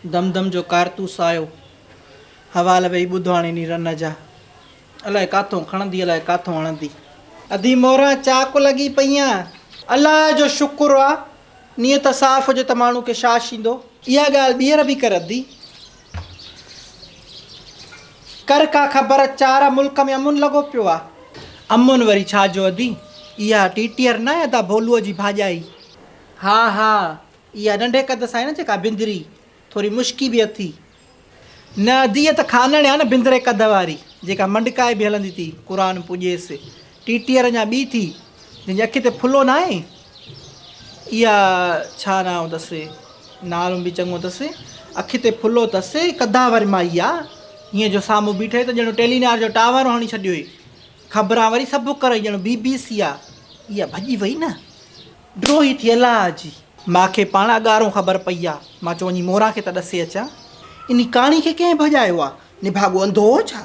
دم دم جو ڪارتوس آيو. حوال ويهي ٻڌو هاڻي انهي رن جا. الائي ڪاٿون کڻندي الائي ڪاٿون هڻندي. ادي موران چاڪ لڳي پئي آن. الله جو شڪر آ نيت صاف هجي ته ماڻهو کي شاش ايندو. اها ڳالهه ٻيهر به ڪر ادي. ڪر ڪا خبر چار ملڪ ۾ امن لڳو پيو آ. امن وري ڇا جو ادي. اها ٽيٽيهر ناهي ادا ڀولوء جي ڀاڄائي. ها ها اها ننڍي قد سان آهي نه جيڪا بندري ٿوري مشڪي به اٿي. نه ادي اها ته خانڻ آ نه بندري قد واري جيڪا منڊڪائي به هلندي ٿي قرآن پڄيس. ٽيٽيهر اڃا ٻي ٿي جنهن جي اک تي ڦلو ناهي. اها ڇا نانء اٿس نالو به چڱو اٿس اک تي ڦلو اٿس قداور مائي آ هيئن جو سامهون بيٺي ته ڄڻ ٽيلينار جو ٽاور هڻي ڇڏيو هئي خبران وري سڀ ڪرئي ڄڻ بي بي سي آ اها ڀڄي وئي نه ڊروهي ٿي الله جي. ماکي پاڻ اڳارون خبر پئي آ. مان چيو وڃي موران کي ته ڏسي اچان. انهي ڪاڻي کي ڪنهن ڀڄايو آ؟ نڀاڳو انڌو هو ڇا؟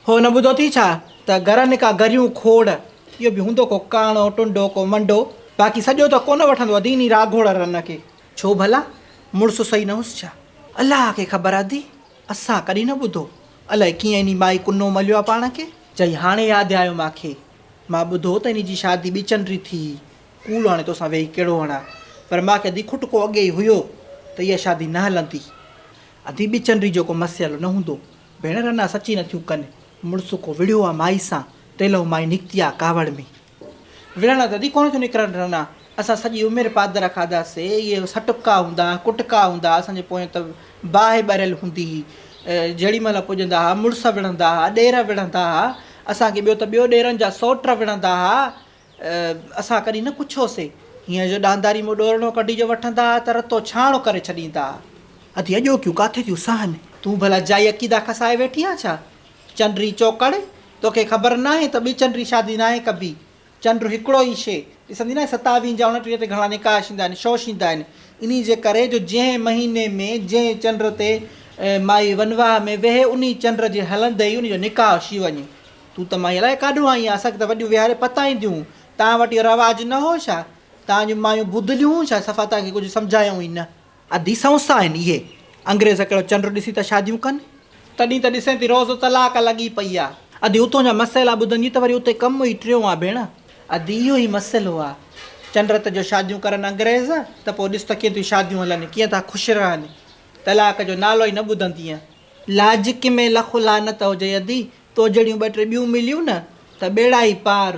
هو نه ٻڌو ٿي ڇا ته گهرن ڪا گريون کوڙ. اهو به هوندو ڪو ڪاڻو، ٽنڊو، ڪو منڊو. باقي سڄو ته ڪونه وٺندو ادي انهي راگهوڙ رن کي. ڇو ڀلا؟ مڙس صحيح نه هوس ڇا؟ الله کي خبر ادي. اسان ڪڏهن نه ٻڌو. الائي ڪيئن انهي مائي ڪنو مليو آ پاڻ کي. چئي هاڻي ياد آيو ماکي. مان ٻڌو ته انهي جي شادي ٻچنڊري ٿي هئي. ڪوڙ هاڻي توسان ويهي ڪهڙو هڻان. پر مان کي ادي کٽڪو اڳي ئي هيو ته اها شادي نه هلندي. ادي ٻچنڊري جو ڪو مسئلو نه هوندو. ڀيڻ رنا سچي نه ٿيون ڪن. مڙس ڪو وڙهيو آ مائي سان، تيلهو مائي نڪتي آ ڪاوڙ ۾. وڙهڻ ته ادي ڪونه ٿيون نڪرن رنا. اسان سڄي عمر پادر کاڌا سي. اهي سٽڪا هوندا ها، ڪٽڪا هوندا ها. اسان جي پويان ته باهه ٻريل هوندي هئي. جهڙي مهل پڄندا ها، مڙس وڙهندا ها، ڏير وڙهندا ها. اسان کي ٻيو ته ٻيو ڏيرن جا سئوٽ وڙهندا ها. اسان ڪڏهن نه ڪڇيوسي. هينئن جو ڏانداري مون ڏورڻو ڪڍي جو وٺندا ها ته رتو ڇاڻو ڪري ڇڏيندا ها. ادي اڄوڪيون ڪاٿي ٿيون سهن؟ تون ڀلا جائي عقيدا کسائي ويٺي آن ڇا؟ چنڊري چوڪڙ، توکي خبر ناهي ته ٻي چنڊري شادي ناهي ڪبي. چنڊ هڪڙو ئي شيء. ڏسندي ناهي ستاويهن جا اڻٽيهه تي گهڻا نڪاح شيندا آهن، شو شيندا آهن. انهي جي ڪري جو جنهن مهيني ۾ جنهن چنڊ تي مائي ونواهه ۾ ويهي انهي چنڊ جي هلندي ئي انهي جو نڪاح شي وڃي. تون ته مائي الائي ڪاڏهون آئين آن، اسان کي ته وڏيون ويهاري پتائينديون. توهان وٽ اهو رواج نه هو ڇا؟ توهان جون مايون بودليون هيون ڇا؟ صفا توهان کي ڪجهه سمجهايائون ئي نه. ادي سئونسا آهن اهي. انگريز ڪهڙو چنڊ ڏسي ٿا شاديون ڪن. تڏهن ته ڏسين ٿي روز طلاق لڳي پئي آ. ادي اتون جا مسئلا ٻڌندي ته وري اتي ڪم ئي ٽيون آ ڀيڻ. ادي اهو ئي مسئلو آ. چنڊ تي جو شاديون ڪرن انگريز ته پوء ڏس ته ڪيئن ٿيون شاديون هلن، ڪيئن ٿا خوش رهن. طلاق جو نالو ئي نه ٻڌندينء. لاجڪ ۾ لک لعنت هجئي ادي، تو جهڙيون ٻه ٽي ٻيون مليون نه ته ٻيڙا ئي پار.